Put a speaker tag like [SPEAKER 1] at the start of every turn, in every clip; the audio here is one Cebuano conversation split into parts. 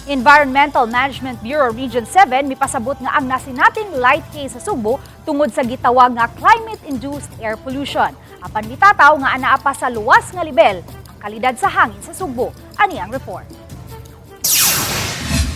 [SPEAKER 1] Environmental Management Bureau Region 7 mipasabot nga ang nasinating light haze sa Sugbo tungod sa gitawag nga climate-induced air pollution. Apan mitataw nga anaa pa sa luwas nga lebel ang kalidad sa hangin sa Sugbo. Ani ang report.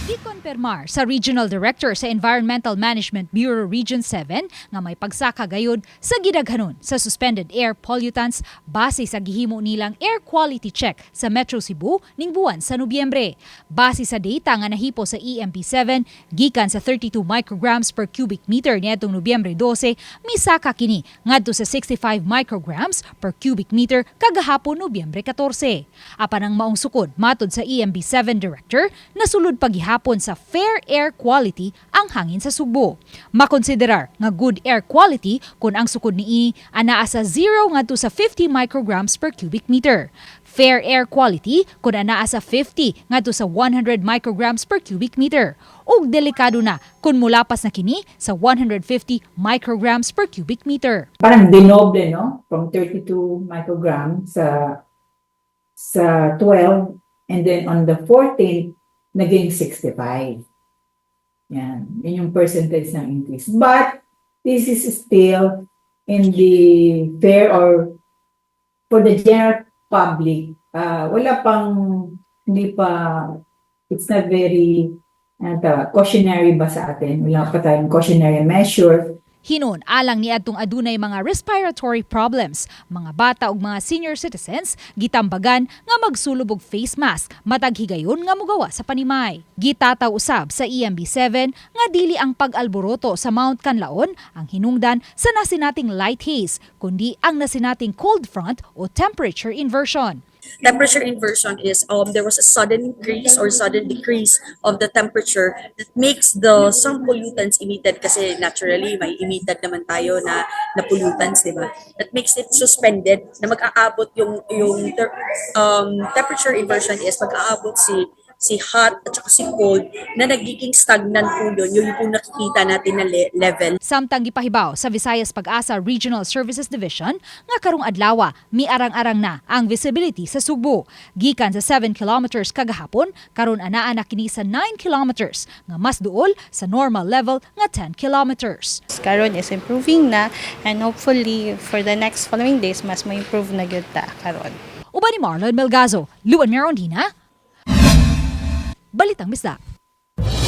[SPEAKER 1] Gikonfirmar sa Regional Director sa Environmental Management Bureau Region 7 nga may pagsaka gayud sa gidaghanon sa suspended air pollutants base sa gihimo nilang air quality check sa Metro Cebu ning buwan sa Nobyembre. Base sa data nga nahipo sa E EMB7 gikan sa 32 micrograms per cubic meter niadtong Nobyembre 12, misaka kini ngadto sa 65 micrograms per cubic meter kagahapon, Nobyembre 14. Apan ang maong sukod, matod sa EMB7 Director, nasulod paghihapon sa fair air quality ang hangin sa Sugbo. Makonsiderar nga good air quality kung ang sukod niini anaa sa 0 ngadto sa 50 micrograms per cubic meter. Fair air quality kung anaa sa 50 ngadto sa 100 micrograms per cubic meter. Ug delikado na kung mulapas na kini sa 150 micrograms per cubic meter.
[SPEAKER 2] Parang dinoble, no? From 32 microgram sa 12 and then on the 14th, naging 65. Yan. Yun yung percentage ng increase. But this is still in the fair or for the general public, wala pang, hindi pa, it's not very, ano tawag, cautionary ba sa atin? Wala pa tayong cautionary measure.
[SPEAKER 1] Hinon alang niadtong adunay mga respiratory problems, mga bata ug mga senior citizens gitambagan nga magsulob og face mask matag higayon nga mogawa sa panimay. Gitataw usab sa EMB7 nga dili ang pag-alboroto sa Mount Kanlaon ang hinungdan sa nasinating light haze, kundi ang nasinating cold front o temperature inversion.
[SPEAKER 3] Temperature inversion is there was a sudden increase or sudden decrease of the temperature that makes the some pollutants emitted, kasi naturally may emitted naman tayo na pollutants, di ba, that makes it suspended na mag-aabot yung temperature inversion is mag-aabot si hot at saka si cold na nagiging stagnant po yun, yun yung po nakikita natin na level.
[SPEAKER 1] Samtang gipahibaw sa Visayas Pag-asa Regional Services Division nga karong adlaw miarang-arang na ang visibility sa Sugbo. Gikan sa 7 kilometers kagahapon, karon anaa na kini sa 9 kilometers nga mas duol sa normal level nga 10 kilometers.
[SPEAKER 4] Karon is improving na and hopefully for the next following days mas ma-improve na gyud ta karon.
[SPEAKER 1] Uban ni Marlon Melgazo, Luan Merondina, Balitang Bisdak.